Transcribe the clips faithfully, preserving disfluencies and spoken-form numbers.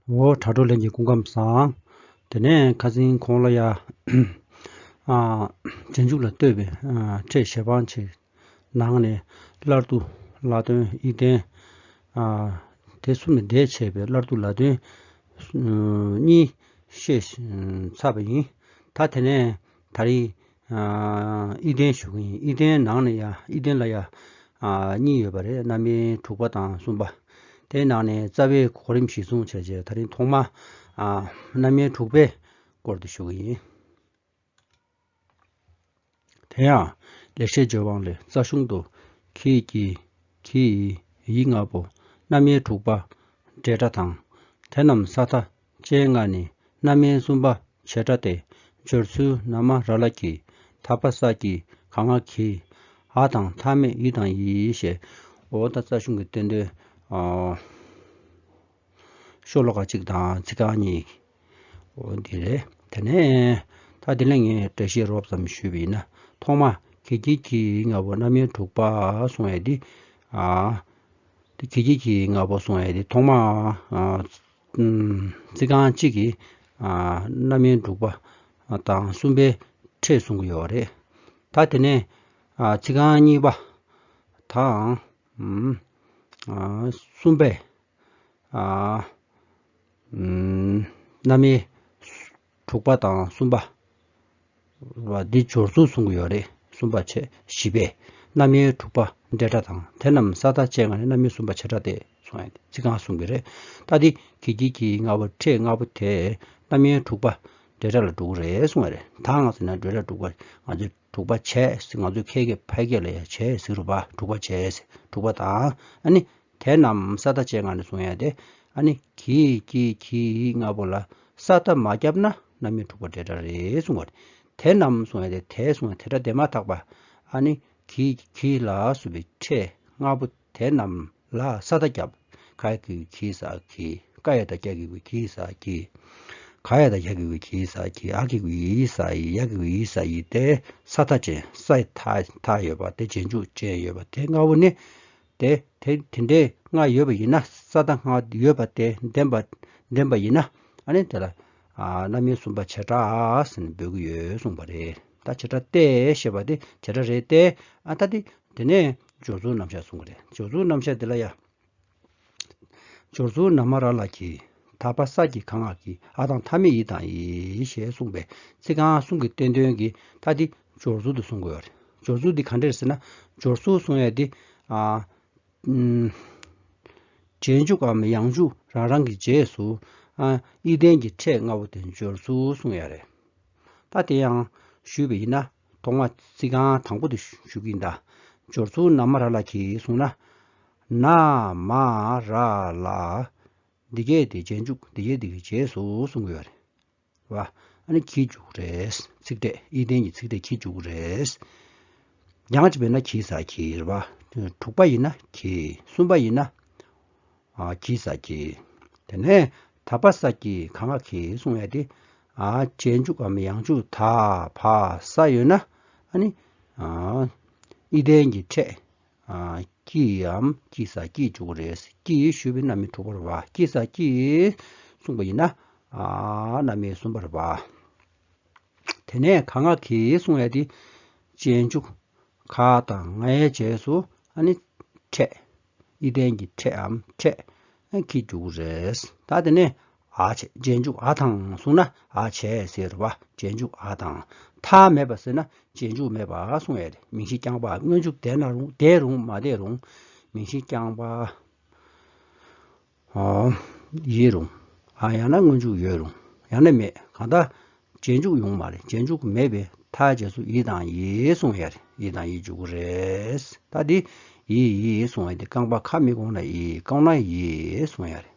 འོ་དྲ་གྲོགས་ལྷན་རྒྱས་སྐུ་ཁམས་བཟང་། དེ་ནས་ཁ་སང་གོང་ལ་ཡ། ཨ། རྗེས་འཇུག་ལ་ལྟོས་པའི་ཨ་ཕྲད་གཞན་དབང་ཆེ། ནང་ནས་སླར་བསྡུ་ལ་དོན་དབྱིག་ལྡན། ཨ། དེ་གསུམ་ནས་འདས་བྱས་པའི་སླར་བསྡུ་ལ་དོན་གཉིས་བཤད་ཚར་བ་ཡིན། ད་དེ་ནས་ད་རིང་ཨ་དབྱིག་ལྡན་ཞུ་གི་ཡིན། དབྱིག་ལྡན་ནང་ནས་ཡ་དབྱིག་ལྡན་ལ་ཡ་ཨ་གཉིས་ཡོད་པ་རེད། རྣམ་དབྱེ་དྲུག་པ་དང་གསུམ་པ། དེའི་ནང་ནས་རྩ་བའི་གོ་རིམ་གཞིར་བཟུང་བྱས་རྗེས་ད་རིང་ཐོག་མ་ཨ་རྣམ་དབྱེ་དྲུག་པའི་སྐོར་དུ་ཞུ་གི་ཡིན། དེ་ཡང་ལེགས་བཤད་ལྗོན་དབང་ལས། རྩ་གཞུང་དུ་གི་གྱི་གྱི་ཡི་ལྔ་པོ་རྣམ་དབྱེ་དྲུག་པ་འབྲེལ་སྒྲ་དང་། དེ་རྣམས་ས་མཐའ་ཅན་ལྔ་ནི་རྣམ་དབྱེ་གསུམ་པ་བྱེད་སྒྲ་སྟེ། སྦྱོར་ཚུལ་ན་མ་ར་ལ་གྱི། ད་བ་ས་གྱི་ག་ང་གི། འ་དང་མཐའ་མེད་ཡི་དང་ཡི་ཞེས། འོ་ད་རྩ་གཞུང་གི་བསྟན་དོན་ཨ། ཤོ་ལོ་ཀ་གཅིག་དང་ཚིག་རྐང་གཉིས། འོ་འདི་རེད། དེ་ནས་ད་འདི་ལ་ངས་འགྲེལ་བཤད་རོབ་ཙམ་ཞུས་པ་ཡིན་ན། ཐོག་མ་གི་གྱི་གྱི་ལྔ་པོ་རྣམ་དབྱེ་དྲུག་པ་གསུང་ཡས་འདི། ཨ། དེ་གི་གྱི་གྱི་ལྔ་པོ་གསུང་ཡས་དེ་ཐོག་མ་ཨ་ཨམ་ཚིག་རྐང་གཅིག་གི་ཨ་རྣམ་དབྱེ་དྲུག་པ་དང་གསུམ་པའི་ཕྲད་གསུང་གི་ཡོད་རེད། ད་དེ་ནས་ཨ་ཚིག་རྐང་གཉིས་པ་དང་ཨམ་ཨ་གསུམ་པའི་ཨ་ཨམ་རྣམ་དབྱེ་དྲུག་པ་དང་གསུམ་པ། བ་འདི་སྦྱོར་ཚུལ་གསུང་གི་ཡོད་རེད། གསུམ་པ་བྱས་བཞི་པས་རྣམ་དབྱེ་དྲུག་པ་འབྲེལ་སྒྲ་དང་། དེ་རྣམས་ས་མཐའ་ཅན་ལྔ་ནི་རྣམ་དབྱེ་གསུམ་པ་བྱེད་སྒྲ་སྟེ་གསུང་ཡ་ཚིག་རྐང་གསུང་གི་རེད། ད་འདི་གི་གྱི་གྱི་ལྔ་པོ་ཕྲད་ལྔ་པོ་དེ་རྣམ་དབྱེ་དྲུག་པ་འབྲེལ་སྒྲ་ལ་འགྲོ་གི་རེད་གསུང་བ་རེད། ད་ང་ཚོ་ན་འབྲེལ་སྒྲ་དྲུག་པ་ང་ཚོས་དྲུག་པ་བྱས་ཟེར། ང་ཚོས་ཁ་སྐད་ཕལ་སྐད་ལ་ཡ་བྱས་ཟེར་རུ་བ་དྲུག་པ་བྱས་ཟེར་དྲུག་པ་དང་། ཨ་ནི་དེ་རྣམས་ས་མཐའ་ཅན་ལྔ་ནི་གསུང་ཡ་དེ། ཨ་ནི་གི་གྱི་གྱི་ལྔ་པོ་ལ་ས་མཐའ་མ་བརྒྱབ་ན་རྣམ་དབྱེ་དྲུག་པ་འབྲེལ་སྒྲ་རེད་གསུང་བ་རེད། དེ་རྣམས་གསུང་ཡ་དེ་དེ་གསུང་ཡ་དེ་སྒྲ་དེ་མ་ཐག་པ། ཨ་ནི་གི་གི་ལ་སོགས་པའི་ཕྲད་ལྔ་པོ་དེ་རྣམས་ལ་ས་མཐའ་བརྒྱབ། ག་གི་གུ་གི་ས་གི། ཀ་ཡ་བཏགས་ཀྱ་གི་གུ་གི་ས་གི། ག་ཡ་བཏགས་གྱ་གི་གུ་གྱི་ས་གི། འ་གི་གུ་འི་ས་འི། ཡ་གི་གུ་ཡི་ས་ཡི་དེ་ས་མཐའ་ཅན། ས་མཐའ་ཡོད་པ་དེ་རྗེས་འཇུག་ཅན་ཡོད་པ་དེ་ལྔ་པོ་ནི། དེ་དེ་དེ་འདྲའི་ལྔ་ཡོད་པ་ཡིན་ན། ས་མཐའ་ལྔ་ཡོད་པ་དེ་ལྡན་པ་ལྡན་པ་ཡིན་ན། ཨ་ནི་དེ་ལ་ཨ་རྣམ་དབྱེ་གསུམ་པ་བྱེད་སྒྲ་ཟེར་ནས་འབོད་ཀྱི་ཡོད་གསུངས་པ་རེད། ད་བྱེད་སྒྲ་སྟེ་ཞེས་པ་དེ་བྱེད་སྒྲ་རེད་དེ། ཨ་ད་དེ་དེ་ནས་སྦྱོར་ཚུལ་རྣམ་གཞག་གསུང་གི་རེད། སྦྱོར་ཚུལ་རྣམ་གཞག་དེ་ལ་ཡ། སྦྱོར་ཚུལ་ན་མ་ར་ལ་གྱི། ད་བ་ས་གྱི་ག་ང་གི། འ་དང་མཐའ་མེད་ཡི་དང་ཡི་ཞེས་གསུངས་པའི་ཚིག་རྐང་གསུམ་གྱི་བསྟན་དོན་གྱི་ད་འདི་སྦྱོར་ཚུལ་དུ་གསུང་དགོས་པ་རེད། སྦྱོར་ཚུལ་འདི་ག་འདྲས་ཟེར་ན། སྦྱོར་ཚུལ་གསུང་ཡས་འདི། ཨ། ཨུམ། རྗེས་འཇུག་གམ་ཡང་འཇུག་རང་རང་གི་རྗེས་སུ། ཨ། དབྱིག་ལྡན་གྱི་ཕྲད་ལྔ་པོ་དེ་སྦྱོར་ཚུལ་གསུང་ཡ་རེད། ད་དེ་ཡང་ཞུས་པ་ཡིན་ན། ཐོག་མ་ཚིག་རྐང་དང་པོ་དེ་ཞུ་གི་ཡིན་ད། སྦྱོར་ཚུལ་ན་མ་ར་ལ་གྱི་གསུངས་ན། ན་མ་ར་ལ། འདི་གས་དེ་རྗེས་འཇུག་འདི་གས་འདི་གི་རྗེས་སུ་གསུང་གི་ཡོད་རེད། བ། ཨ་ནི་གྱི་འཇུག་རེད། ཚིག་ཕྲད། དབྱིག་ལྡན་གྱི་ཚིག་ཕྲད་གྱི་འཇུག་རེད། ཡང་ཅིག་བས་ན་གྱི་ས་གྱི་རེད་བ། དྲུག་པ་ཡིན་ན་གྱི། གསུམ་པ་ཡིན་ན། ཨ། གྱི་ས་གྱི། དེ་ནས་ད་བ་ས་གྱི་ག་ང་གི་གསུང་ཡ་དེ། ཨ། རྗེས་འཇུག་གམ་ཡང་འཇུག་ད་བ་ས་ཡོད་ན། ཨ་ནི། ཨ། དབྱིག་ལྡན་གྱི་ཕྲད། ཨ། ཀྱི་འམ་ཀྱི་ས་ཀྱི་འཇུག་གི་རེད། ཀྱི་ཞུས་པའི་རྣམ་དབྱེ་དྲུག་པ་རེད་བ། ཀྱི་ས་ཀྱི་གསུངས་པ་ཡིན་ན། ཨ། རྣམ་དབྱེ་གསུམ་པ་རེད་བ། དེ་ནས་ག་ང་གི་གསུང་ཡ་དེ། རྗེས་འཇུག་ག་དང་ང་ཡའི་རྗེས་སུ་ཨ་ནི་ཕྲད། དབྱིག་ལྡན་གྱི་ཕྲད་འམ་ཕྲད་ཀྱི་འཇུག་གི་རེད། ད་དེ་ནས་འ་བྱས། རྗེས་འཇུག་འ་དང་གསུངས་ན་འ་བྱས་ཟེར་བ། རྗེས་འཇུག་འ་དང་། མཐའ་མེད་པ་ཟེར་ན་རྗེས་འཇུག་མེད་པ་གསུང་ཡ་རེད། མིང་གཞི་རྐྱང་པ། སྔོན་འཇུག་བསྡད་ན་རུང་། བསྡད་རུང་མ་བསྡད་རུང་། མིང་གཞི་རྐྱང་པ། ཨོ། ཡིན་རུང་། ཨ། ཡང་ན་སྔོན་འཇུག་ཡོད་རུང་། ཡང་ན་མེད། གང་ལྟར་རྗེས་འཇུག་ཡོང་མ་རེད། རྗེས་འཇུག་མེད་པས་མཐའ་རྗེས་སུ་ཡི་དང་ཡི་གསུང་ཡ་རེད། ཡི་དང་ཡི་འཇུག་གི་རེད། ད་འདི་ཡི་ཡི་གསུང་ཡ་འདི་རྐང་པ་ཁ་མི་གོང་ན་ཡི། གོང་ན་ཡི་གསུང་ཡ་རེད།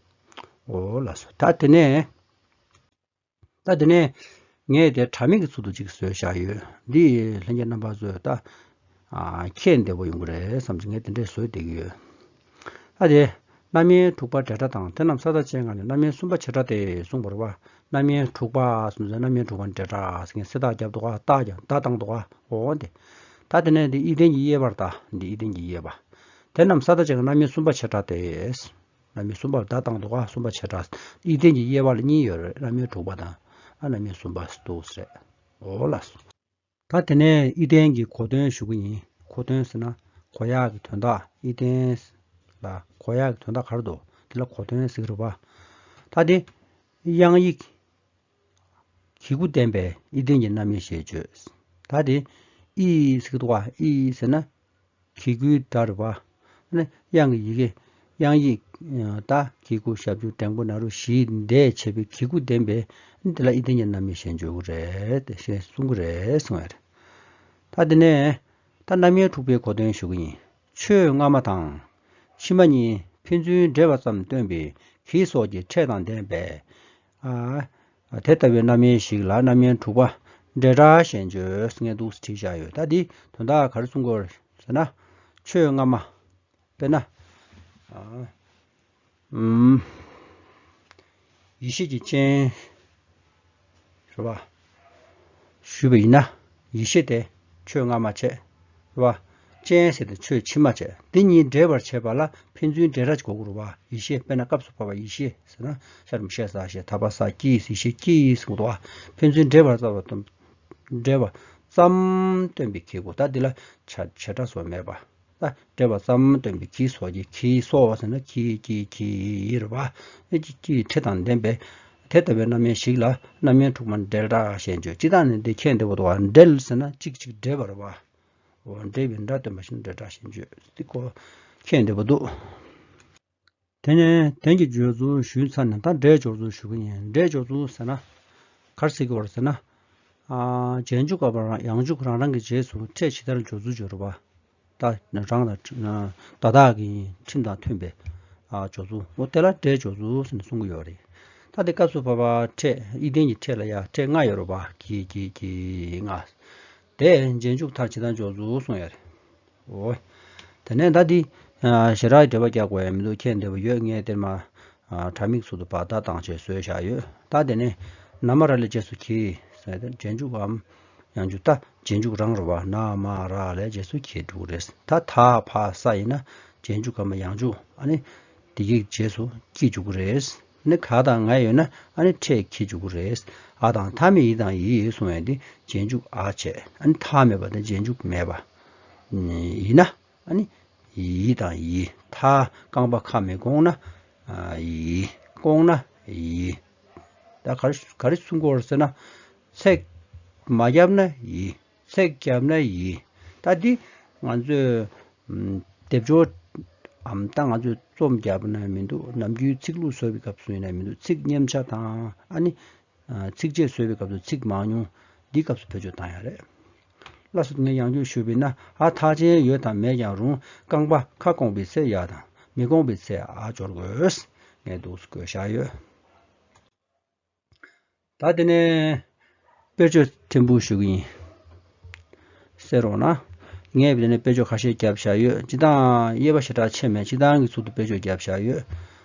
འོ་ལགས་སོ། ད་དེ་ནས། ད་དེ་ནས་ངས་དེ་དྲ་མིག་གི་ཚུལ་དུ་ཅིག་བཟོས་བཞག་ཡོད། འདི་ལྷན་རྒྱས་རྣམ་པ་ཚོས་ད། ཨ། མཁྱེན་བདེ་པོ་ཡོང་གི་རེད་བསམ་གྱི། ངས་དེ་འདྲས་བཟོས་བསྡད་ཀྱི་ཡོད། ད་དེ། རྣམ་དབྱེ་དྲུག་པ་འབྲེལ་སྒྲ་དང་། དེ་རྣམས་ས་མཐའ་ཅན་ལྔ་ནི་རྣམ་དབྱེ་གསུམ་པ་བྱེད་སྒྲ་སྟེ་གསུངས་པ་རེད་བ། རྣམ་དབྱེ་དྲུག་པ་གསུངས་ཚེ་རྣམ་དབྱེ་དྲུག་པ་འབྲེལ་སྒྲ་ཟེར་མཁན་སེ་བཏགས་རྒྱབ་འདུག་ག་ཏ་རྒྱབ་ཏ་བཏང་འདུག་ག་འོ་འདི། ད་དེ་ནས་འདི་དབྱིག་ལྡན་གྱི་དབྱེ་བར་ལྟ། འདི་དབྱིག་ལྡན་གྱི་དབྱེ་བ། དེ་རྣམས་ས་མཐའ་ཅན་ལྔ་རྣམ་དབྱེ་གསུམ་པ་བྱེད་སྒྲ་སྟེ། རྣམ་དབྱེ་གསུམ་པ་བརྡ་བཏང་འདུག་ག་གསུམ་པ་བྱེ་བྲག་དབྱིག་ལྡན་གྱི་དབྱེ་བ་ལ་གཉིས་ཡོད་རེད། རྣམ་དབྱེ་དྲུག་པ་དང་། ཨ་རྣམ་དབྱེ་གསུམ་པ་འདུག་ཟེར། འོ་ལགས་སོ། ད་དེ་ནས་དབྱིག་ལྡན་གྱི་གོ་དོན་ཞུ་གི་ཡིན། གོ་དོན་ཟེར་ན་གོ་ཡག་གི་དོན་དག་དབྱིག་ལྡན་ལ་གོ་ཡག་གི་དོན་དག་ག་རེ་འདུག་དེ་ལ་གོ་དོན་ཟེར་གི་རེད་པ། ད་དེ་དབྱངས་ཡིག་གི་གུ་ལྡན་པའི་དབྱིག་ལྡན་གྱི་རྣམ་དབྱེ་ཞེས་བརྗོད། ད་དེ་ཨི་ཟེར་གི་འདུག་ག་ཨི་ཟེར་ན་གི་གུའི་སྒྲ་རེད་པ། ཨ་ནི་དབྱངས་ཀྱི་ཡི་གེ། དབྱངས་ཡིག་ད་གི་གུ་ཞབས་ཀྱུ་འགྲེང་བུ་ན་རོ་བཞི་འདས་བྱས་པའི་གི་གུ་ལྡན་པའི་དེ་ལ་དབྱིག་ལྡན་གྱི་རྣམ་དབྱེ་ཞེས་བརྗོད་ཀྱི་རེད། ཞེས་གསུང་གི་རེད་གསུང་ཡ་རེད། ད་དེ་ནས་ད་རྣམ་དབྱེ་དྲུག་པའི་གོ་དོན་ཞུ་གི་ཡིན། ཆོས་སྔ་མ་དང་ཕྱི་མ་གཉིས་ཕན་ཚུན་འབྲེལ་བ་ཙམ་སྟོན་པའི་གི་སོགས་ཀྱི་ཕྲད་དང་ལྡན་པས། ཨ། དེ་ལྟ་བུའི་རྣམ་དབྱེ་ཞིག་ལ་རྣམ་དབྱེ་དྲུག་པ་འབྲེལ་སྒྲ་ཞེས་བརྗོད་ངས་འདུག་སེ་བྲིས་བཞག་ཡོད། ད་འདི་དོན་དག་ག་རེ་གསུང་གི་ཡོད་ཟེར་ན། ཆོས་སྔ་མ། དཔེར་ན། ཨ། ཨུམ། ཡེ་ཤེས་ཀྱི་སྤྱན། རེད་པ། ཞུས་པ་ཡིན་ན། ཡེ་ཤེས་དེ་ཆོས་སྔ་མ་བྱས། རེད་པ། སྤྱན་ཟེར་དེ་ཆོས་ཕྱི་མ་བྱས། འདི་གཉིས་འདྲེས་པར་བྱེད་པ་ལ་ཕན་ཚུན་འབྲེལ་སྒྲ་གཅིག་དགོས་ཀྱི་རེད་པ། ཡེ་ཤེས། དཔེར་ན་སྐབས་སུ་བབ་པ་ཡེ་ཤེས་ཟེར་ན། ཤ་རུམ་ཤེ་ས་ཤེ་ཐ་པ་ས་ཀྱི་ཡེ་ཤེས་ཀྱི་ཟེར་གྱི་འདུག་པ། ཕན་ཚུན་འབྲེལ་བར་བརྩམས་པ་དང་། འབྲེལ་བ་ཙམ་སྟོན་པའི་གི་གུ། ད་འདི་ལ་བྱ་བྱེད་སྒྲ་སོགས་མེད་པ། ད་འབྲེལ་བ་ཙམ་སྟོན་པའི་གི་སོགས་ཀྱི་གི་སོགས་ཟེར་ན་གི་གི་གི་ཡི་རེད་པ། ཨེ་གི་གི་ཕྲད་དང་ལྡན་པས། དེ་ལྟ་བུའི་རྣམ་དབྱེ་ཞིག་ལ་རྣམ་དབྱེ་དྲུག་མ་འབྲེལ་སྒྲ་ཞེས་བརྗོད། སྤྱིར་བཏང་ནི་འདི་ཁྱད་འདི་པོ་འདུག་པ། འབྲེལ་ཟེར་ན་གཅིག་གཅིག་འབྲེལ་བ་རེད་པ། འོ་འབྲེལ་བའི་སྒྲ་སྟོན་པ་ཞིག་འབྲེལ་སྒྲ་ཞེས་བརྗོད། འདི་ཁོ་ཁྱད་འདི་པོ་འདུག་དེ་ནས་དོན་གྱི་སྦྱོར་ཚུལ་ཞུས་ཚར་ནས་ད་སྒྲའི་སྦྱོར་ཚུལ་ཞུ་གི་ཡིན། སྒྲའི་སྦྱོར་ཚུལ་ཟེར་ན། ག་རེ་ཟེར་གྱི་ཡོད་རེད་ཟེར་ན། ཨ། རྗེས་འཇུག་གམ་ཡང་འཇུག་རང་རང་གི་རྗེས་སུ་ཕྲད་ཇི་ལྟར་སྦྱོར་ཚུལ་སྦྱོར་བ། ད་རང་དང་བདག་གི་ཁྲིམས་དང་མཐུན་པའི་ཨ་སྦྱོར་ཚུལ། འོ་དེ་ལ་སྒྲའི་སྦྱོར་ཚུལ་ཟེར་ནས་གསུང་གི་ཡོད་རེད། ད་དེ་སྐབས་སུ་བབ་པ་ཕྲད། དབྱིག་ལྡན་གྱི་ཕྲད་ལ་ཡང་ཕྲད་ལྔ་ཡོད་རེད་པ། གི་གི་གི་ལྔ། དེ་རྗེས་འཇུག་མཐར་ཇི་ལྟར་སྦྱོར་ཚུལ་གསུང་ཡ་རེད། འོ། དེ་ནས་ད་འདི། ཨ། ཞེ་དྲག་འགྲེལ་པ་རྒྱག་དགོས་ཡ་མི་འདུག་ཁྱད་འདི་པོ་ཡོད། ངས་དེར་མ། ཨ། དྲ་མིག་ཚུལ་དུ་བར་ཐག་བཏང་བྱས་བཟོས་བཞག་ཡོད། ད་དེ་ནས་ན་མ་ར་ལས་རྗེས་སུ་གི་ཟེར་ཏེ་རྗེས་འཇུག་གམ་ཡང་འཇུག་ད་རྗེས་འཇུག་རང་རེད་པ། ན་མ་ར་ལས་རྗེས་སུ་གི་འགྲོ་གི་རེད། ད་ད་བ་ས་ཡིན་ན་རྗེས་འཇུག་གམ་ཡང་འཇུག་ཨ་ནི་དེ་གི་རྗེས་སུ་གི་འཇུག་གི་རེད། ནི་ག་དང་ང་ཡོད་ན་ཨ་ནི་ཕྲད་གི་འཇུག་གི་རེད། ཨ་དང་མཐའ་མེད་ཡི་དང་ཡི་གསུང་ཡ་འདི་རྗེས་འཇུག་ཨ་བྱས། ཨ་ནི་མཐའ་མེད་པ་དེ་རྗེས་འཇུག་མེད་པ། ཡིན་ན་ཨ་ནི་ཡི་དང་ཡི། མཐའ་རྐང་པ་ཁ་མི་སྐོང་ན། ཨ། ཡི། སྐོང་ན་ཡི། ད་ག་རེ་ག་རེ་གསུང་གི་ཡོད་རེད་ཟེར་ན། ཚེག་མ་བརྒྱབ་ན་ཡི། ཚེག་བརྒྱབ་ན་ཡི། ད་འདི་ང་ཚོས་ཨམ་སྡེབ་སྦྱོར་ཨམ་ད་ང་ཚོས་རྩོམ་བརྒྱབ་ན་མི་འདུག་ནམ་རྒྱུན་ཚིག་ལྷུག་བཟོ་བའི་སྐབས་སུ་ཡིན་ན་མི་འདུག་ཚིག་མཉམ་ཆ་དང་ཨ་ནི། ཨ། ཚིགས་བཅད་བཟོས་པའི་སྐབས་སུ་ཚིག་མང་ཉུང་འདིའི་སྐབས་སུ་བེད་སྤྱོད་བཏང་ཡ་རེད། ལགས་སོ། དེ་ནས་ཡང་འཇུག་ཞུས་པས་ན། ཨ་མཐའ་ཅན་ཡོད་དང་མེད་ཀྱང་རུང་། རྐང་པ་ཁ་སྐོང་པའི་ཚེ་ཡ་དང་མི་སྐོང་པའི་ཚེ་ཨ་སྦྱོར་དགོས། ངས་འདུག་སེ་བཀོད་བཞག་ཡོད། ད་དེ་ནས་དཔེར་བརྗོད་ཕྲན་བུ་ཞུ་གི་ཡིན། གསན་རོགས་གནང་། ངས་དེ་ནས་དཔེར་བརྗོད་ཁ་ཤས་བརྒྱབ་བཞག་ཡོད། སྤྱིར་བཏང་དབྱེ་བ་ཞེ་དྲག་ཕྱེ་མེད། སྤྱིར་བཏང་གི་ཚུལ་དུ་དཔེར་བརྗོད་བརྒྱབ་བཞག་ཡོད།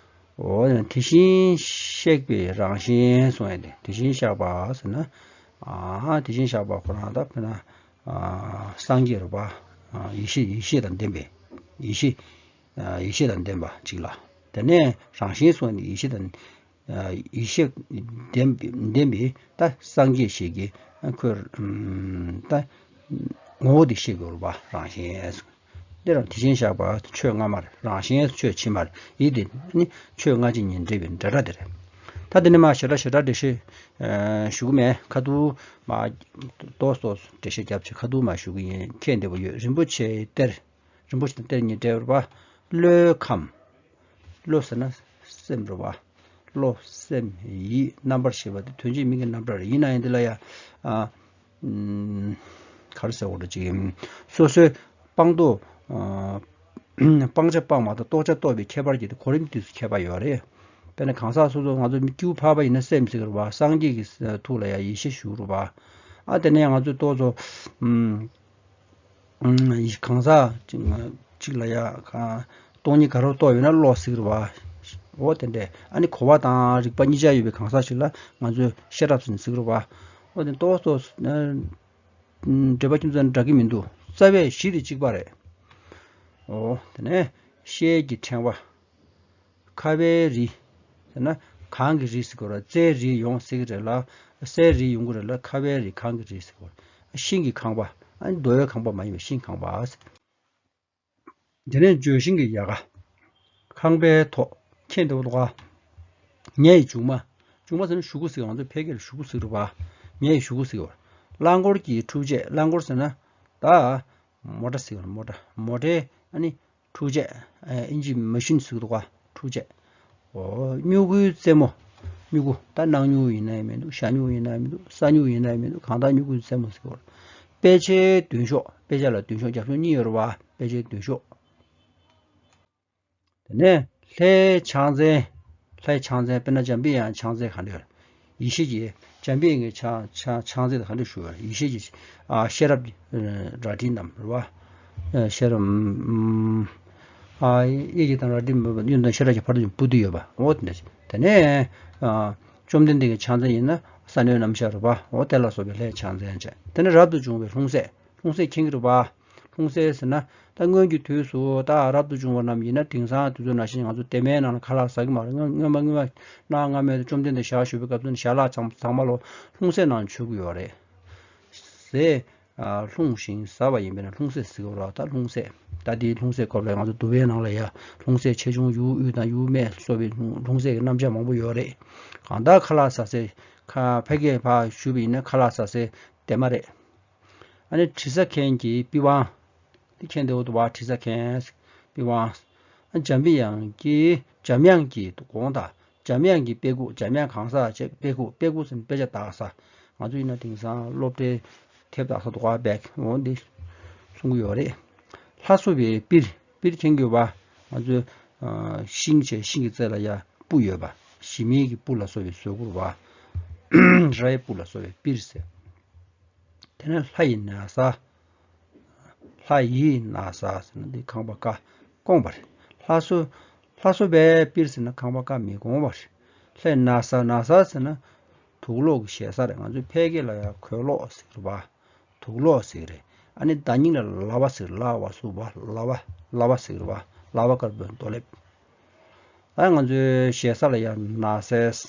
འོ་ཡང་དེ་བཞིན་གཤེགས་པའི་རང་བཞིན་གསུང་ཡ་དེ། དེ་བཞིན་གཤེགས་པ་ཟེར་ན། ཨ། དེ་བཞིན་གཤེགས་པ་ཁོ་རང་ད་དཔེར་ན། ཨ། སངས་རྒྱས་རེད་པ། ཨ། ཡེ་ཤེས་ཡེ་ཤེས་དང་ལྡན་པའི། ཡེ་ཤེས། ཨ། ཡེ་ཤེས་དང་ལྡན་པ་གཅིག་ལ། དེ་ནས་རང་བཞིན་གསུང་ཡ་དེ་ཡེ་ཤེས་དང་། ཡེ་ཤེས་ལྡན་པའི་ལྡན་པའི་ད་སངས་རྒྱས་ཞིག་གི་ཁོའི་ད་ངོ་བོ་དེ་ཤེས་དགོས་རེད་པ། རང་བཞིན། འདི་རང་དེ་བཞིན་གཤེགས་པ་ཆོས་སྔ་མ་རེད། རང་བཞིན་ཆོས་ཕྱི་མ་རེད། ཡིད་དེ་ནི་ཆོས་སྔ་ཕྱི་གཉིས་འབྲེལ་བའི་འབྲེལ་སྒྲ་དེ་རེད། ད་དེ་ནི་མ་ཞེ་དྲག་ཞེ་དྲག་འགྲེལ་བཤད་ཞུ་གི་མེད། ཁ་ཐུག་མ་ཏོག་ཙམ་འགྲེལ་བཤད་རྒྱབ་ཆེད་ཁ་ཐུག་མ་ཞུ་གི་ཡིན། ཁྱད་འདི་པོ་ཡོད། རིན་པོ་ཆེའི་གཏེར། རིན་པོ་ཆེ་དང་གཏེར་གཉིས་འབྲེལ་བ་རེད་པ། བློའི་ཁམས། བློ་ཟེར་ན་སེམས་རེད་པ། བློ་སེམས་ཡིད་རྣམ་པར་ཤེས་པ་དེ་དོན་གཅིག་མིང་གི་རྣམ་གྲངས་རེད། ཡིན་ན་ཡང་འདི་ལ་ཡང་ཨ། ཨམ། ག་རེ་ཟེར་དགོས་རེད་ཅིག་སོ་སོའི་སྤང་རྟོགས། ཨ། སྤང་བྱ་སྤངས་པ་དང་རྟོགས་བྱ་རྟོགས་པའི་ཁྱད་པར་གྱིས་གོ་རིམ་དུས་སུ་ཁྱད་པར་ཡོད་རེད། དཔེར་ན་གང་ཟག་སོ་སོ་ང་ཚོ་མི་སྐྱེ་བོ་འཕགས་པ་ཡིན་ན་སེམས་ཟེར་གི་རེད་པ། སངས་རྒྱས་ཀྱི་ཐུགས་ལ་ཡང་ཡེ་ཤེས་ཞུ་གི་རེད་པ། ཨ་དེ་ནས་ང་ཚོས་ཏོག་ཙམ། ཨམ། གང་ཟག་གཅིག་ལ་ཡ་གང་སྟོང་ཉིད་ག་རེ་རྟོགས་ཡོད་ན་བློ་ཟེར་གི་རེད་པ། འོ་དེ་འདྲས། ཨ་ནི་གོ་བ་དང་རིག་པ་གཉིས་ཆ་ཡོད་པའི་གང་ཟག་ཞིག་ལ་ང་ཚོས་ཤེས་རབ་ཟེར་ནས་ཟེར་གི་རེད་པ། འོ་དེ་ཏོག་ཙམ་འགྲེལ་པ་ཁྱིམ་ཚང་འདྲ་གི་མི་འདུག་རྩ་བའི་གཞི་དེ་གཅིག་པ་རེད། འོ་དེ་ནས་ཤེལ་གྱི་ཕྲེང་བ། ཁ་བའི་རི་ཟེར་ན་གངས་ཀྱི་རི་ཟེར་གོ་ར། རྩྭའི་རི་ཡོང་སྲིད་ཀྱི་རེད་ལ། སའི་རི་ཡོང་གི་རེད་ལ། ཁ་བའི་རི་གངས་ཀྱི་རི་ཟེར་གོ་ར། ཤིང་གི་ཁང་པ། ཨ་ནི་རྡོ་ཡོད་ཁང་པ་མ་ཡིན་པའི་ཤིང་ཁང་པ། དེ་ནས་ལྗོན་ཤིང་གི་ཡལ་ག། ཁང་པའི་ཐོག་ཁྱེད་འདི་བ་དོ་ག། ཉའི་མཇུག་མ། མཇུག་མ་ཟེར་ན་གཞུ་གུ་ཟེར། ང་ཚོ་ཕལ་སྐད་ལ་གཞུ་གུ་ཟེར་རེད་པ། ཉའི་གཞུ་གུ་ཟེར་བ། རླངས་འཁོར་གྱི་འཕྲུལ་ཆས། རླངས་འཁོར་ཟེར་ན་ད་མོ་ཊ་ཟེར་བ། མོ་ཊ། མོ་ཊའི་ཨ་ནི་འཕྲུལ་ཆས། ཨིན་ཇི་མ་ཤིན་ཟེར་གི་འདུག་ག། འཕྲུལ་ཆས། ཨོ། སྨྱུ་གུའི་རྩེ་མོ། སྨྱུ་གུ། ད་སྣག་སྨྱུ་གུ་ཡིན་ན་ཡང་མི་འདུག། ཤ་སྨྱུ་གུ་ཡིན་ན་ཡང་མི་འདུག། ས་སྨྱུ་གུ་ཡིན་ན་ཡང་མི་འདུག། གང་ལྟར་སྨྱུ་གུའི་རྩེ་མོ་ཟེར་གི་རེད། དཔེ་ཆའི་མདུན་ཤོག། དཔེ་ཆ་ལ་མདུན་ཤོག་རྒྱབ་ཤོག་གཉིས་ཡོད་རེད་པ། དཔེ་ཆའི་མདུན་ཤོག། དེ་ནས་ལྷའི་ཕྱག་མཚན། ལྷའི་ཕྱག་མཚན། དཔེར་ན་འཇམ་པའི་དབྱངས་ཕྱག་མཚན་ག་འདྲ་ཡོད། ཡེ་ཤེས་ཀྱི། འཇམ་པའི་དབྱངས་ཀྱི་ཕྱག་ཕྱག་ཕྱག་མཚན་དེ་ག་འདྲ་ཞུ་བ། ཡེ་ཤེས་ཀྱི། ཨ། ཤེས་རབ་ཀྱི་རལ་གྲི་བསྣམས་རེད་པ། ཤེས་རབ། ཨ། ཡེ་ཤེས་དང་རལ་གྲི་བསྣམས་པ། གཡོན་དང་ཤེས་རབ་ཀྱི་ཕ་རོལ་ཏུ་ཡོད་པ། འོ་དེ་འདྲ། དེ་ནས། ཨ། བཅོམ་ལྡན་འདས་ཀྱི་ཕྱག་མཚན་ཡིན་ན་ས་གནོན་རྣམ་གཞག་རེད་པ། འོ་དེ་ལ་སོགས་པའི་ལྷའི་ཕྱག་མཚན་བྱས། དེ་ནས་རབ་ཏུ་བྱུང་བའི་ལྷུང་བཟེད། ལྷུང་བཟེད་མཁྱེན་གྱི་རེད་པ། ལྷུང་བཟེད་ཟེར་ན། ད་སྔོན་གྱི་དུས་སུ་ད་རབ་ཏུ་བྱུང་བ་རྣམས་ཡིན་ན། དེང་སང་དུས་ཚོད་ནང་བཞིན་ང་ཚོ་སྡེར་མའི་ནང་ལ་ཁ་ལག་ཟ་གི་མ་རེད། སྔོན་སྔོན་མ་སྔོན་མ་གནའ་སྔ་མོའི་བཅོམ་ལྡན་འདས་ཞལ་བཞུགས་པའི་སྐབས་སུ་ནི་ཞལ་ལག་ཚང་ཚང་མ་ལོ་ལྷུང་བཟེད་ནང་མཆོད་ཀྱི་ཡོད་རེད། ཟས། ཨ། ལྷུང་ཞིང་ཟ་བ་ཡིན་པས་ན་ལྷུང་བཟེད་ཟེར་གྱི་རེད་པ། ད་ལྷུང་བཟེད། ད་དེའི་ལྷུང་བཟེད་སྐོར་ལ་ང་ཚོ་འདུལ་བའི་ནང་ལ་ཡ། ལྷུང་བཟེད་ཆེ་ཆུང་ཡུལ་དབུས་དང་ཡུལ་སྨད་སོགས་པའི་ལྷུང་བཟེད་ཀྱི་རྣམ་གཞག་མང་པོ་ཡོད་རེད། གང་ལྟར་ཁ་ལག་ཟ་སའི། ཁ། ཕལ་སྐད་ཕར་ཞུས་པ་ཡིན་ན་ཁ་ལག་ཟ་སའི་སྡེར་མ་རེད། ཨ་ནི་དྲི་ཟ་མཁན་གྱི་པི་ཝང་། འདི་མཁྱེན་འདུག་པ། དྲི་ཟ་མཁན་པི་ཝང་། ཨ། འཇམ་པའི་དབྱངས་ཀྱི། འཇམ་དབྱངས་ཀྱི་དགོངས་དག། འཇམ་དབྱངས་ཀྱི་དཔེ་ཁུག། འཇམ་དབྱངས་གང་ཟག་ཅེས་དཔེ་ཁུག། དཔེ་ཁུག་ཟེར་ན་དཔེ་ཆ་བཏགས་ས། ང་ཚོ་ཡིན་ན་དེང་སང་སློབ་གྲྭའི་དེབ་བཏགས་ས་འདུག་ག། བེག། འོ་འདི་གསུང་གི་ཡོད་རེད། ལྷ་གསོ་བའི་པིར། པིར་མཁྱེན་གྱི་ཡོད་པ། ང་ཚོའི། ཨ། ཤིང་བྱས་ཤིང་གི་རྩེ་ལ་ཡ་སྤུ་ཡོད་པ། ཞི་མིའི་གི་སྤུ་ལ་སོགས་པའི་བཟོ་དགུ་རེད་པ། རའི་སྤུ་ལ་སོགས་པའི་པིར་ཟེར། དེ་ནས་ལྷ་ཡི་ན་བཟའ། ལྷ་ཡི་ན་བཟའ་ཟེར་ན་འདི་ཁང་པ་ཀ་སྐོང་བ་རེད། ལྷ་གསོ། ལྷ་གསོ་བའི་པིར་ཟེར་ན་ཁང་པ་ཀ་མི་སྐོང་བ་རེད། ལྷའི་ན་བཟའ། ན་བཟའ་ཟེར་ན་དུག་ལོག་གི་ཞེ་ས་རེད། ང་ཚོའི་ཕལ་སྐད་ལ་ཡ་གོས་ལོག་ཟེར་གྱི་རེད་པ། དུག་ལོག་ཟེར་གྱི་རེད། ཨ་ནི་བརྡ་རྙིང་ལ་ལ་བ་ཟེར། ལ་བ་སུ་བ། ལ་བ། ལ་བ་ཟེར་གྱི་རེད་པ། ལ་བ་དཀར་པོའི་རྡོ་ལེབ། ཨ། ང་ཚོའི་ཞེ་ས་ལ་ཡ་ན་བཟའ།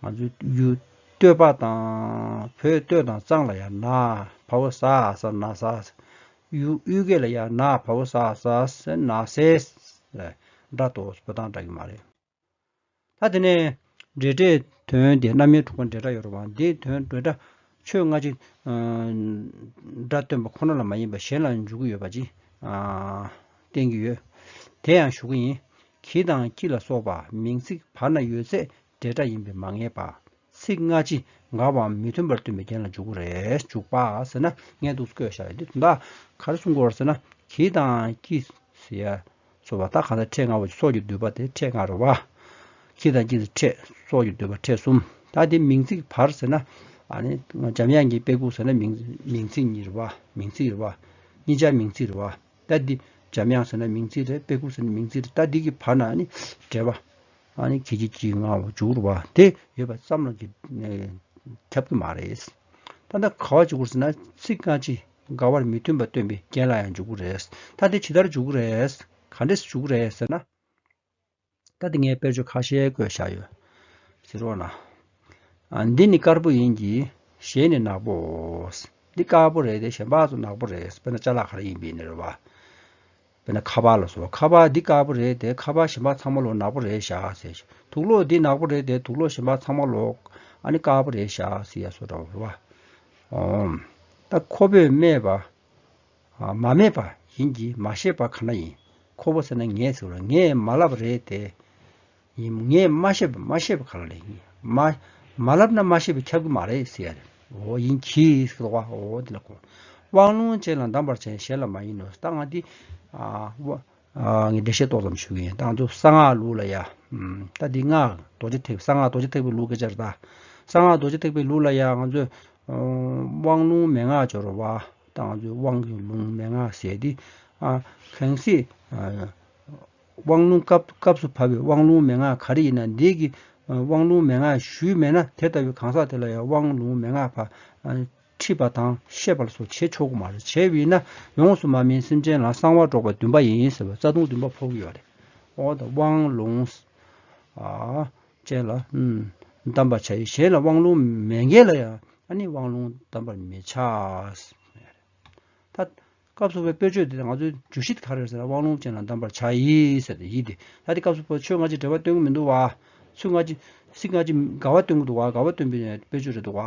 ང་ཚོའི་ཡུལ་སྟོད་པ་དང་བོད་སྟོད་དང་གཙང་ལ་ཡ་ན། བ་འོག་ཟ་འ་ཟ། ན་བཟའ། ཡུལ་དབུས་སྐད་ལ་ཡ་ན། བ་འོག་ཟ་འ་ཟ། ན་བཟའ། སྒྲ་དོ་སྤུ་དང་འདྲ་གི་མ་རེད། ད་དེ་ནས་འབྲེལ་སྒྲའི་དོན་དེ་རྣམ་དབྱེ་དྲུག་པ་འབྲེལ་སྒྲ་ཡོད་རེད་པ། འདིའི་དོན་འབྲེལ་སྒྲ་ཆོས་སྔ་ཕྱི། ཨ། སྒྲ་སྟོན་པ་ཁོ་ན་ལ་མ་ཡིན་པ་གཞན་ལ་འཇུག་གི་ཡོད་པ་ཅིག། ཨ། བསྟན་གྱི་ཡོད། དེ་ཡང་ཞུ་གི་ཡིན། གྱི་དང་ཀྱི་ལ་སོགས་པ་མིང་ཚིག་བར་ན་ཡོད་ཚད་འབྲེལ་སྒྲ་ཡིན་པས་མ་ངེས་པ། ཚིག་སྔ་ཕྱི་འགལ་བའམ་མི་མཐུན་པར་སྟོན་པའི་རྒྱན་ལ་འཇུག་གི་རེད། འཇུག་པ་ཟེར་ན་ངས་འདུག་སེ་བཀོད་བཞག་ཡོད། འདི་དོན་དག་ག་རེ་གསུང་གི་ཡོད་རེད་ཟེར་ན། གྱི་དང་ཀྱི་ཟེར་ཡ་སོགས་པ། ད་གང་ལྟར་ཕྲད་ལྔ་པོ་སྲོག་གི་བསྡུས་པ་དེ་ཕྲད་ལྔ་རེད་པ། གྱི་དང་ཀྱི་ཟེར་ཕྲད། སྲོག་གི་བསྡུས་པ་ཕྲད་གསུམ། ད་དེ་མིང་ཚིག་བར་ཟེར་ན། ཨ་ནི་འཇམ་དབྱངས་ཀྱི་དཔེ་ཁུག་ཟེར་ན་མིང་མིང་ཚིག་གཉིས་རེད་པ། མིང་ཚིག་རེད་པ། གཉིས་ཆ་མིང་ཚིག་རེད་པ། ད་འདི་འཇམ་དབྱངས་ཟེར་ན་མིང་ཚིག་རེད། དཔེ་ཁུག་ཟེར་ན་མིང་ཚིག་རེད། ད་འདི་གི་བར་ན་ཨ་ནི་འབྲེལ་བ། ཨ་ནི་གྱི་གྱི་གྱི་ལྔ་པོ་འཇུག་རེད་པ། དེ་ཡོད་པ་ཙམ་ལ་གི་ཁྱབ་ཀྱི་མ་རེད། ད་ལྟ་ག་བ་འཇུག་དགོས་ཟེར་ན། ཚིག་སྔ་ཕྱི་འགལ་བར་མི་མཐུན་པ་སྟོན་པའི་རྒྱན་ལ་ཡང་འཇུག་གི་རེད། ད་དེ་ཇི་ལྟར་འཇུག་གི་རེད། ག་འདྲས་འཇུག་གི་རེད་ཟེར་ན། ད་དེ་ངས་དཔེར་བརྗོད་ཁ་ཤས་བཀོད་བཞག་ཡོད། ཟེར་རོགས་གནང་། ཨ། འདི་ནི་དཀར་པོ་ཡིན་གྱི། གཞན་ནི་ནག་པོའོ། འདི་དཀར་པོ་རེད་དེ་གཞན་པ་ཚོ་ནག་པོ་རེད། དཔེར་ན་ཅ་ལག་ག་རེ་ཡིན་པ་ཡིན་ནའི་རེད་པ། དཔེར་ན་ཁ་པར་ལ་སོགས། ཁ་པར་འདི་དཀར་པོ་རེད་དེ་ཁ་པར་གཞན་པ་ཚང་མ་ལོ་ནག་པོ་རེད་བཞག་ཟེར། དུག་ལོག་འདི་ནག་པོ་རེད་དེ་དུག་ལོག་གཞན་པ་ཚང་མ་ལོ་ཨ་ནི་དཀར་པོ་རེད་བཞག་ཟེར་ཡ་བཟོ་འདྲ་བོ་རེད་པ། ཨོམ། ད་ཁོ་བོས་སྨྲས་པ། ཨ། མ་སྨྲས་པ་ཡིན་གྱི། མ་བཤད་པ་ག་ན་ཡིན། ཁོ་བོ་ཟེར་ན་ངས་ཟེར་བ་ལ། ངས་མ་ལབ་རེད་དེ། ཡིན། ངས་མ་བཤད་པ། མ་བཤད་པ་ག་ལ་ལ་ཡིན། མ་མ་ལབ་ན་མ་བཤད་པ་ཁྱབ་ཀྱི་མ་རེད་ཟེར་ཡ་རེད། འོ་ཡིན་གྱི་ཟེར་བ། འོ་འདི་ལ་གོ། དབང་ལུང་ཅན་ལ་གདམས་པར་བྱ་ཞེས་བྱ་ལ་མ་ཡིན་ནོ། ད་ང་འདི། ཨ། ཨ། ངས་འགྲེལ་བཤད་ཏོག་ཙམ་ཞུ་གི་ཡིན། ད་ང་ཚོ་གསང་སྔགས་ལུགས་ལ་ཡ། ཨམ། ད་འདི་སྔགས་རྡོ་རྗེ་ཐེག་གསང་སྔགས་རྡོ་རྗེ་ཐེག་པའི་ལུགས་སྐད་ཆ་རེད་ད། གསང་སྔགས་རྡོ་རྗེ་ཐེག་པའི་ལུགས་ལ་ཡ་ང་ཚོས། ཨོ། དབང་ལུང་མན་ངག་སྦྱོར་བ། ད་ང་ཚོས་དབང་གི་ལུང་མན་ངག་ཟེར་ཏེ། ཨ། གང་ཟག་ཨ། དབང་ལུང་སྐབས་སྐབས་སུ་བབས་པའི་དབང་ལུང་མན་ངག་ག་རེ་ཡིན་ན་འདི་གི། ཨ། དབང་ལུང་མན་ངག་ཞུས་མེད་ན་དེ་ལྟ་བུའི་གང་ཟག་དེ་ལ་ཡང་དབང་ལུང་མན་ངག་ཕར། ཨ། ཁྲིད་པ་དང་བཤད་པ་ལ་སོགས་བྱེད་ཆོག་གི་མ་རེད། བྱས་པ་ཡིན་ན་ཡོངས་སུ་མ་སྨིན་སེམས་ཅན་ལ་གསང་བ་སྒྲོག་པའི་འདུན་པ་ཡིན་ཟེར་བའི་རྩ་ལྟུང་འདུན་པ་ཕོག་གི་ཡོད་རེད། འོ་ད་དབང་ལུང་ཨ་ཅན་ལ་ཨུམ་གདམས་པར་བྱ་ཡི། གཞན་ལ་དབང་ལུང་མེད་མཁན་ལ་ཡང་ཨ་ནི་དབང་ལུང་གདམས་པར་མི་བྱ། ད་སྐབས་སུ་བབ་པའི་དཔེར་བརྗོད་དེ་ང་ཚོའི་བརྗོད་གཞི་དེ་ག་རེ་རེད་ཟེར་ན། དབང་ལུང་ཅན་ལ་གདམས་པར་བྱ་ཡི་ཟེར་ཏེ་ཡི་དེ། ད་དེ་སྐབས་སུ་བབ་ཆོས་སྔ་ཕྱི་འབྲེལ་བ་སྟོན་གྱི་མི་འདུག་བ། ཚུལ་སྔ་ཕྱི་ཚིག་སྔ་ཕྱི་འགལ་བ་སྟོན་གྱི་འདུག་བ། འགལ་བ་སྟོན་པའི་དཔེར་བརྗོད་རེད་འདུག་བ།